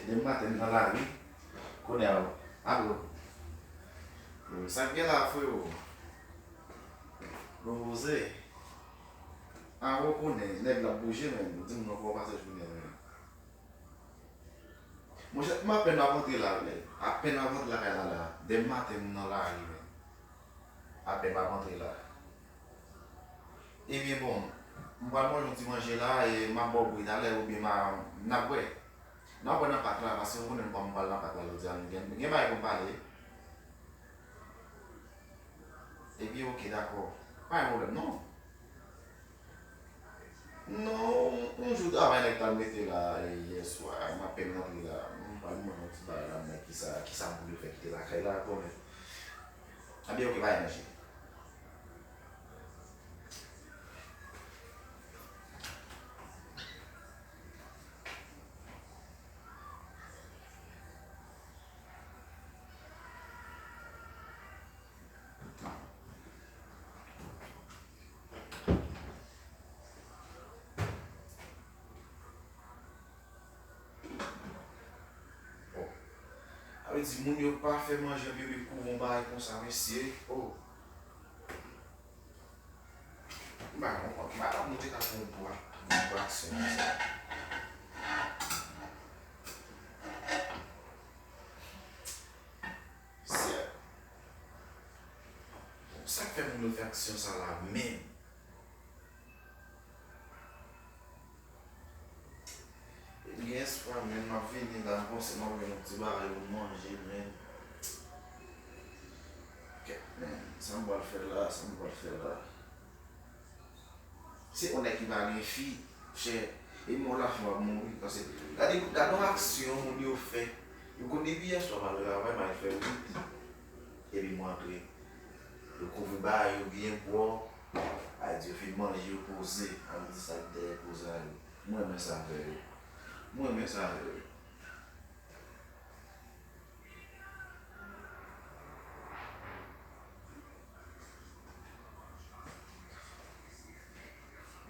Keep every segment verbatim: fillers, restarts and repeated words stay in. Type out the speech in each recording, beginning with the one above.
Demen maten m nan lari. Kounye a, alo. Sa k gen la, frero? Nou poze. A, ou konnen, nèg la ap bouje, men. Di moun nan kòman w pase jounen an, men. Monchè, m apèn ap antre la, men. Apèn ap antre lakay la, la. Demen maten m nan lari, men. Apèn m ap antre la. Ebyen, bon, m pral manje yon ti manje la, e m ap ba w bri talè, oubyen m a, n ap wè. N ap wè nan pak la, paske ou konnen m pral nan pak la jodi a, gen, gen bagay pou m pale. Ebyen, oke, dakò. Pa gen pwoblèm, non. Non, yon jou travay nèg t al mete la, e, yè swa, m apèn rantre la. M pral manje yon ti bagay la, m wè kisa, kisa m pou fè kite lakay la, konnen. Ebyen, oke, bay manje. Bon. Sa vle di, moun yo pa fè manje, epi yo dekouvri yon bagay konsa, mesye. Oh. M pa konprann. M pa konprann nou te ka fè yon gwo ak-, yon gwo aksyon konsa. Sè. Bon, sa k fè moun yo fè aksyon sa la menm? Gen espwa, men m ap vini la, m panse m ap jwenn yon ti bagay pou m manje, men. Kèt, men, sa m pral fè la, sa m pral fè la. Se yon nèg ki pa gen fi, chè, e mò la fè w ap mouri, paske, gade, gade yon aksyon moun yo fè. Yo konn depi yè swa m al travay, m al fè uit. Epi m rantre. Yo kouvri bagay yo byen pwòp. A di yo fin manje, yo poze. A di sa k dèyè poze a yo. Mwen renmen sa avè yo. Mwen renmen sa avè yo.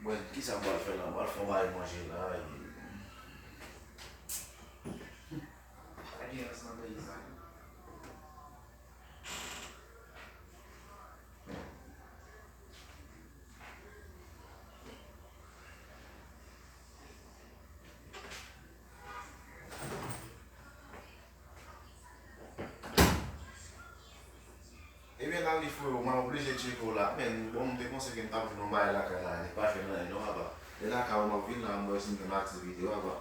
Mwen, kisa m pral fè la? M pral fè yon bagay manje la. E pa gen rès nan peyi sa. Ebyen, la li frero, mwen oblije tcheke w la. Men, bon, m te panse ke m t ap jwenn yon bagay lakay la, li pa jwenn anyen non, papa. E lakay ou m ap vin la, m wè si m jwenn aktivite, papa.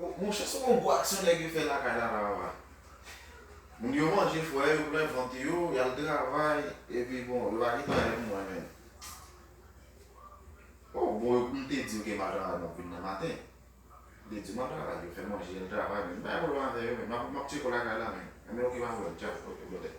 Monchè, se yon gwo aksyon nèg yo fè lakay la, la, papa. Moun yo manje frè yo, plen vant yo, y al travay, epi bon, yo pa kite anyen pou mwen menm. Oh, bon, m te di yo ke m pa travay, m ap vin nan maten. M te di yo m ap travay, yo fè manje, y al travay, men m pa gen pwoblèm avè yo, men m ap, m ap tcheke w lakay la, men. Enben, oke, pa pwoblèm, tchao, oke, brother.